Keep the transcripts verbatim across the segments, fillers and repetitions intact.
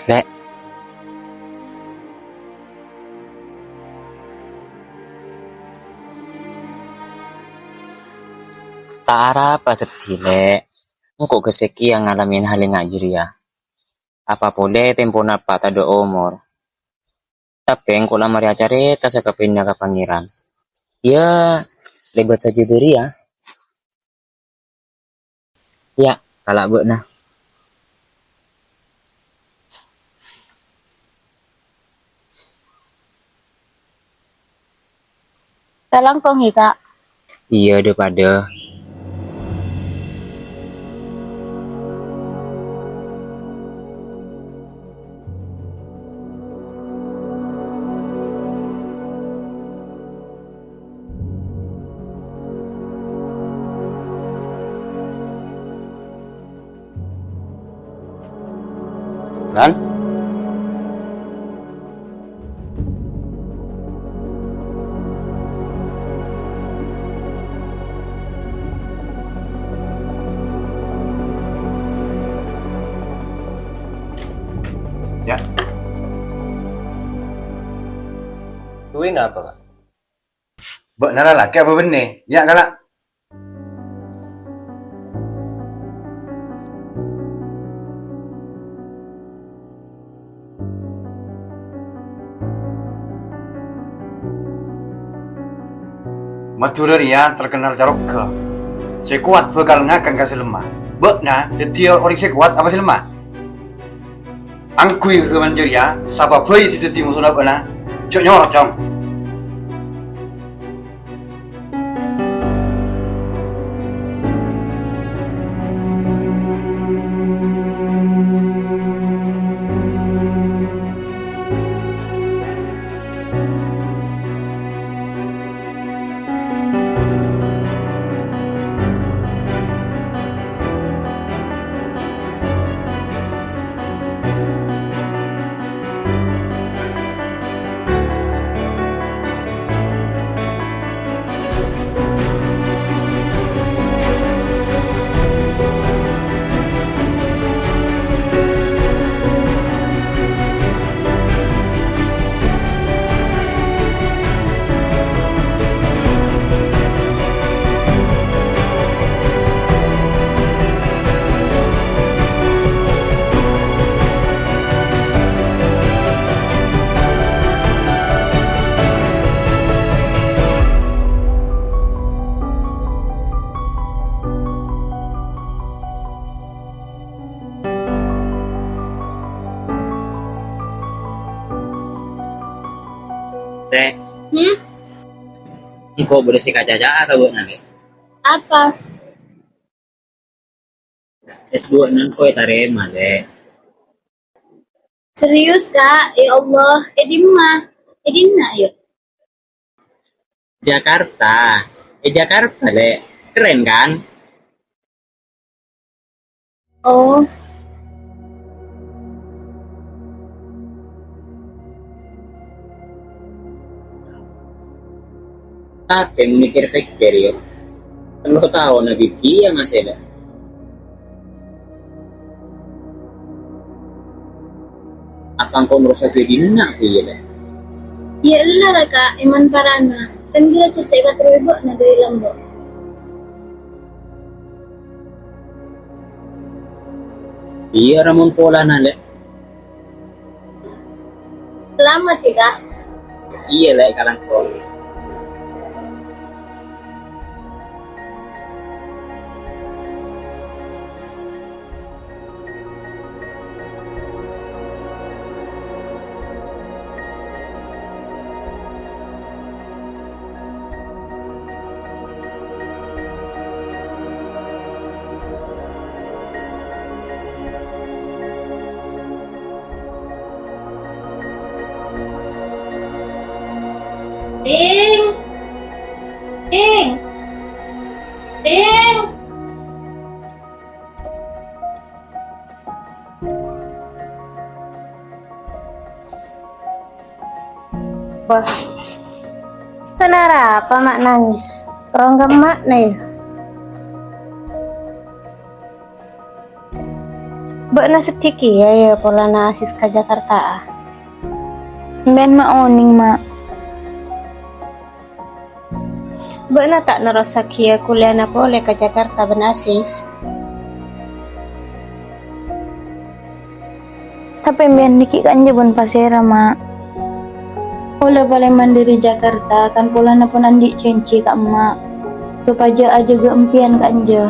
Lè'. Ta' arapa seddhi, Lè'. Engko' ghâsekèya ngalamè hal enga' jârèya. Apa polè tempona eppa' tadâ' omor. Tapè engko' la marè acarèta sakabinna ka Pangèran. Iyâ, lèbât sajâ jârèya. Iyâ, kala' bâ'na. Talangkong, yâ, Kak. Iyâ, dhâ-padâ. Kan? Yâ. Duwina apa, Kak? Bâ'na lalakè apa bânnè? Yâ, kala'. Madhurâ rèya terkenal carogghâ. Sè kowat bhâkal ngakan ka sè lemma. Bâ'na dhâddhiyâ orèng sè kowat apa sè lemma? Angghuy hubungan jârèya, sapa bhâi sè dhâddhi mosona bâ'na, jhâ' nyorot, Cong. Lè'. Hmm? Engko' bâdâ sè èkacaca'a ka bâ'na, Lè'. Apa? S dua engko' ètarèma, Lè'. Serius, Kak? Ya Allah, è dimma? È dinna', yâ? Jakarta. È Jakarta, Lè'. Keren, kan? Oh. Tapè mon èpèkkèr, yâ, tello taonna ghi' kèya masè, Lè'. Apa engko' nerrossaghi è dinna', iyâ, Lè'? Iyâ, ella ra, Kak, è man parana. Kan ghellâ' cè' sè èkaterrowè bâ'na dâri lambâ'. Iyâ, ra mon polana, Lè'. Salamet, yâ, Kak. Iyâ, Lè', kalangkong. Ting! Ting! Ting! Wah, kenapa Ma' nangis? Terong kemma'na, ya? Bâ'na seddi kèya, ya, polana Asis ka Jakarta, a? Sampèyan ma' onèng, Ma'. Bâ'na ta' nerrossaghiyâ kuliana polè ka Jakarta bân Asis? Tapè sampèyan dhâggi' ka'anja bân pasèra, Ma'? Kaulâ palèman dhâri Jakarta, kan polana pon andi' jhânjhi ka emma', sopajâ ajâgâ empèyan ka'anja.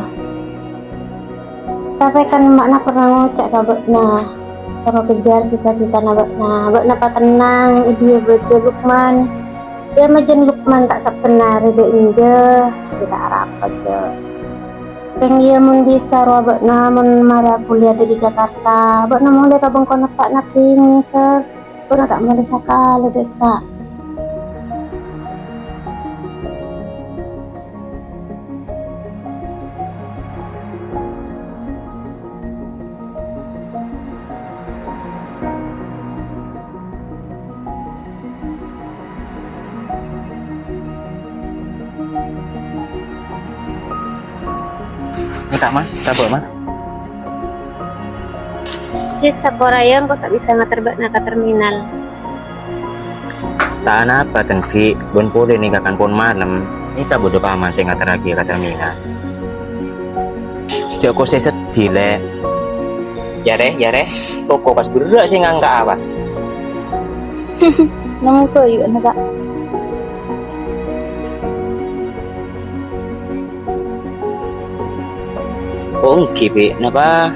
Tapè kan emma'na pernah ngoca' ka bâ'na, soro kejjhâr cita-citana bâ'na. Bâ'na patennang, è dhiyâ bâdâ Lukman. Iyâ, majân Lukman ta' sabbhân arè dâ' enjâ', iyâ ta' arapa, jâ'. Kèng iyâ mon bisa rowa bâ'na mon mara kuliah dhâri Jakarta, bâ'na molè ka bengkona eppa'na kèngèng, Sèr. Bâ'na ta' molè sakalè, dâ' essa'. Enggak, Ma. Sabbhân, Ma. Sis, saporana engko' ta' bisa ngater bâ'na ka terminal. Ta' anapa, Tenggi, bân polè nèka kan pon malem. Nèka bâdâ paman sè ngaterraghi ka terminal. Jhâ' kosè seddi, Lè'. Yâ, Rè, yâ, Rè. Koko pas berrâ' sè ngangka'a, pas. Nang kayu ana, Pak. Oh, èngghi, Bi'. Napa?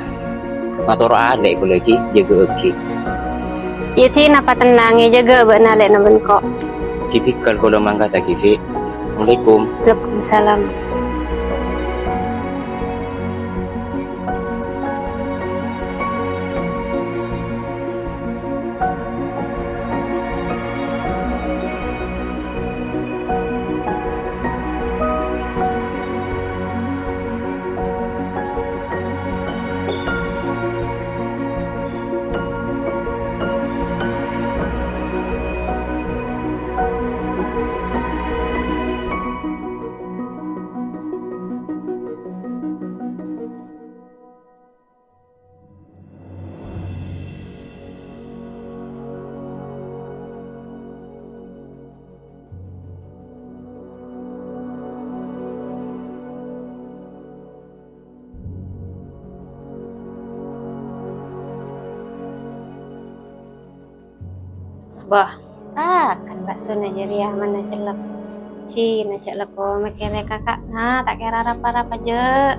Mator alè' kaulâ, ghi, jâgâ'âghi. Yâ, Ti, napa tennang, èjâgâ bâ'na alè'na bân ko'. Ghi, bhâkal kaulâ mangkata, ghi, Bi'. Assalamualaikum. Waalaikumsalam. Bâh, takan baksona jârèya mana cellep. Sina jhâ' lappo mèkkèrè kaka'na, ta' kèra rapa-rapa jâ'.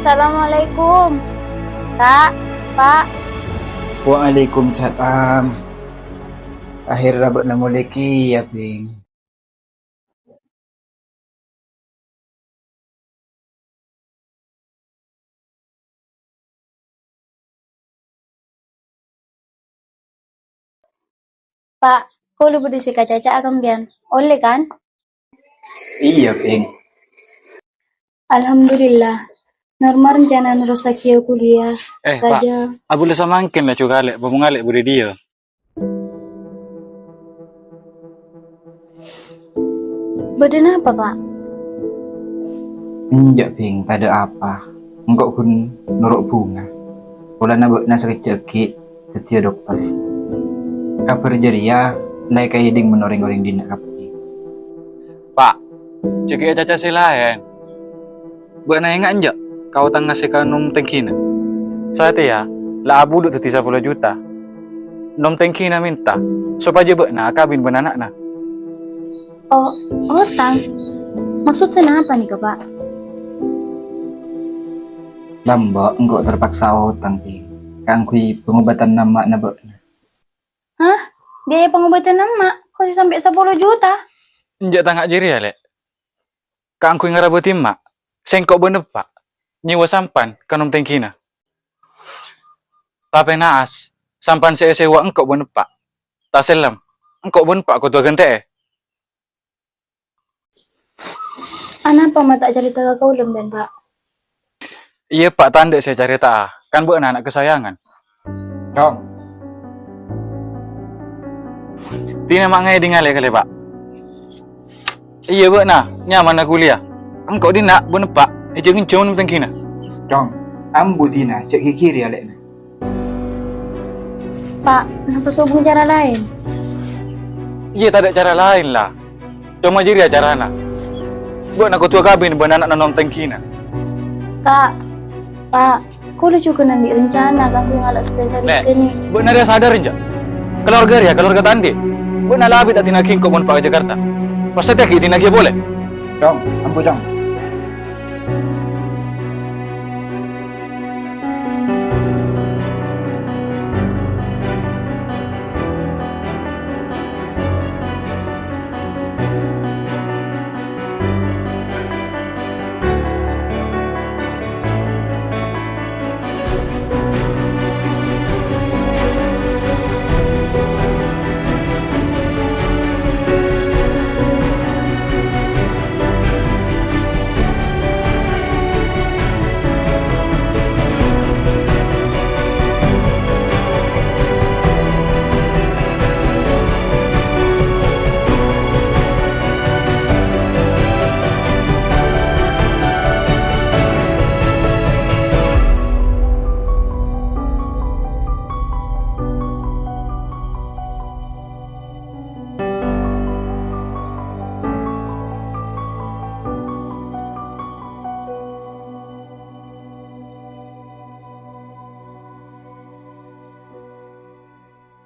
Assalamualaikum, Kak, Pak. Waalaikumsalam. Akhèrra bâ'na molè kèya, Bhing. Pak, kaulâ bâdâ sè èkacaca'a ka sampèyan. Ollè, kan? Iyâ, Bhing. Alhamdulillah. Normal rencana nerrossaghiyâ kuliah. Eh, Pak, Raja. Abulâ samangkèn la, Cuk, alè', bâbung alè' budi dia. Bâḍâ napa, Pa'? Enjâ', Bhing, taḍâ' apa. Engko' ghun noro' bhunga. Polana bâ'na sakejjhâ' aghi' dhâddhiyâ dokter. Kabhâr jârèya la èkaèḍing mon rèng-orèng ḍinna' kabbhi. Pa', jâgâ è caca sè laèn. Bâ'na enga' enjâ' ka otangnga sè ka nom tèngghina? Satèya la abudhu dhâddhi sapolo juta. Nom tèngghina mènta sopajâ bâ'na akabin bân ana'na. Oh, otang? Maksodda napa nèka, Pa'? Lambâ' engko' terpaksa otang, Bhing, kaangghuy pangobâtanna emma'na bâ'na. Hah? Biaya pangobâtanna emma' kosè sampè' sapolo juta? Enjâ' tanga' jârèya, Lè'. Kaangghuy ngarabâdhi emma', sèngko' bân eppa' nyèwa sampan ka nom tèngghina. Tapè naas, sampan sè èsèwa engko' bân eppa'. Tasellem, engko' bân eppa' kodhu aghântè'è. Anapa ma' ta' carèta ka kaulâ, bân, Pa'? Iyâ, Pa', tanḍhâ sè carèta'a, kan bâ'na ana' kasayangan. Dong. Ḍina ma' ngaèḍinga lè-kalè, Pa'. Iyâ, bâ'na nyamana kuliah. Engko' ḍinna' bân eppa' èjhâ' ngènjhâm tèngghina. Dong, ambu ḍina, jhâ' ghighiri alè'na. Pa', napa sobung cara laèn? Iyâ, taḍâ' cara laèn, la. Coma jârèya carana. Bâ'na kodhu akabin bân ana'na nom tèngghina. Ka', Pa', kaulâ jhughân anḍi' rencana kaangghuy ngala' spesialis Lè', ghânèka. Bâ'na rèya sadar, enjâ'? Kalowarga rèya kalowarga ta' anḍi'. Bâ'na la abit aḍina'aghi engko' mon pa' ka Jakarta. Pas satèya ghi' ḍina'aghi polè. Dong, ambu, Dong.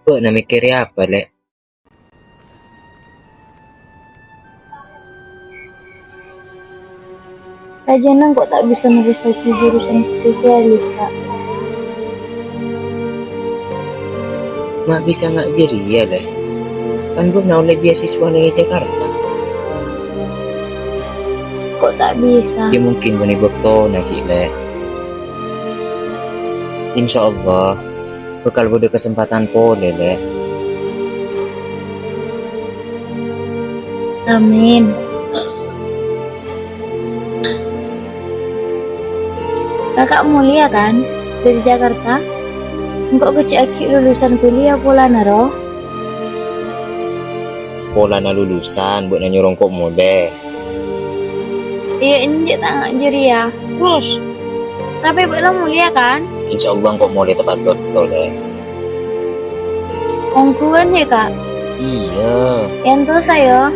Bâ'na mèkkèrè apa, Lè'? Sajân engko' ta' bisa nerrossaghi jurusan spesialis, Ka'. Ma' bisa nga' jârèya, Lè'? Kan bâ'na ollè beasiswa neng Jakarta. Ko' ta' bisa? Yâ, mungkin bânnè bâktona ghi', Lè'. Insyaallah, bhâkal bâḍâ kasempadhân polè, Lè'. Amin. Kaka' molèya, kan, ḍâri Jakarta? Engko' kèjjhâ' aghi' lulusan kuliah polana, ro? Polana lulusan, bâ'na nyoro engko' molè. Iyâ, enjâ' ta' nga' jârèya. Terros, tapè bâ'na molèya, kan? Insyaallah engko' molè tepat bâkto, Lè'. Ongghuwân, yâ, Ka'? Iyâ. Èantosa, yâ.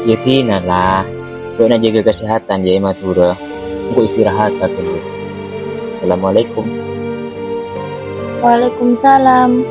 Yâ, ḍina, la. Bâ'na jâgâ kasèhadhân, yâ, è Madhurâ. Engko' istirahat ghâllu. Assalamualaikum. Waalaikumsalam.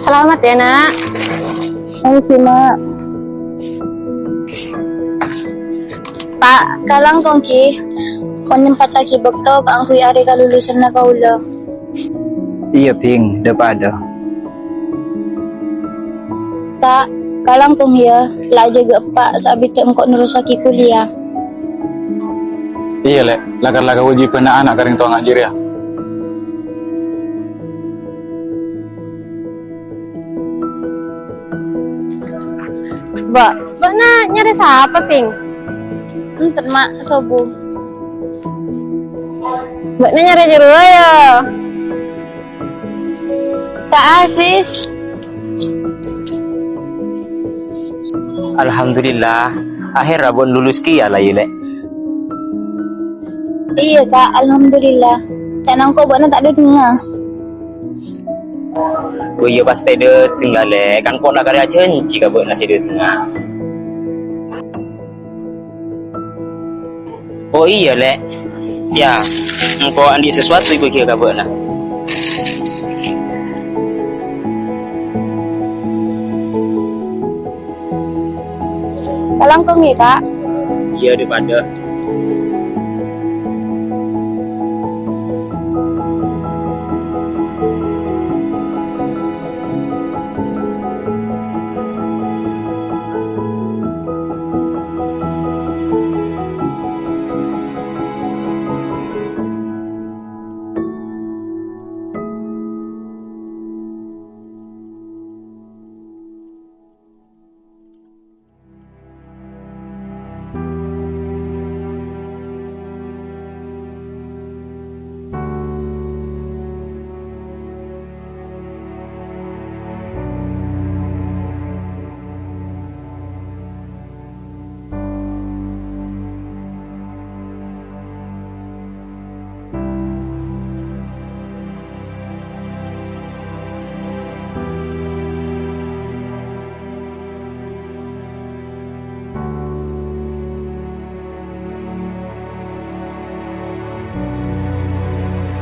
Selamat ya, Nak. Makasih, Mak. Pa', kalangkong ghi, pon nyempattaghi bâkto kaangghuy arè kalulusanna kaulâ. Iyâ, Bhing, dhâ-padhâ. Pa', kalangkong, yâ, la ajâgâ eppa' saabiddhâ engko' nerrossaghi kuliah. Iyâ, Lè', la-, la kawâjibhânna ana' ka rèng towana jârèya. Bâ', bâ'na nyarè sapa, Bhing? Enten, Ma', sobu. Bâ'na nyarè jârowa, yâ? Ka Asis. Alhamdulillah, akhèrra bâ'na lulus kèya la, yâ, Lè'? Iyâ, Ka', alhamdulillah. Ca'na engko' bâ'na ta' dâtengnga. Oh iyâ, pastè dâteng la, Lè'. Kan engko' la karè ajhânjhi ka bâ'na sè dâtengnga. Oh iyâ, Lè'. Yâ, engko' andi' sesuatu èbâgiyâ ka bâ'na. Kalangkong, yâ, Ka'. Iyâ, dhâ-padhâ.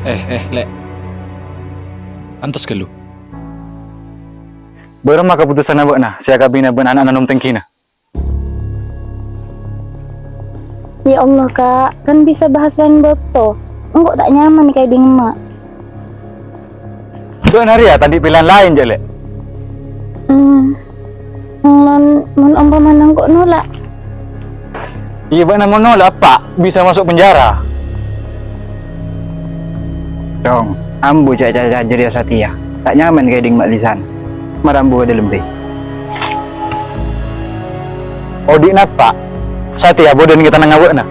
Eh, eh, Lè'. Antos ghâllu. Bârâmma kaputusanna bâ'na sè akabina bân ana'na Nom Tengghina? Ya Allah, Ka', kan bisa bahas laèn bâkto. Engko' ta' nyaman èkaèdhing emma'. Bâ'na rèya ta' andi' pèlèyan laèn, jâ', Lè'? Hmm. Mon, mon ompamana engko' nola'? Iyâ, bâ'na mon nola', Pa', bisa maso' penjara. Dong, ambu ca'-, ca'-, ca' jârèya satèya. Ta' nyaman èkaèdhing ma' lisan. Mara ambu ka dâlem, bhâi. Odi'na, Pa', satèya bâdâ nèng tanangnga bâ'na.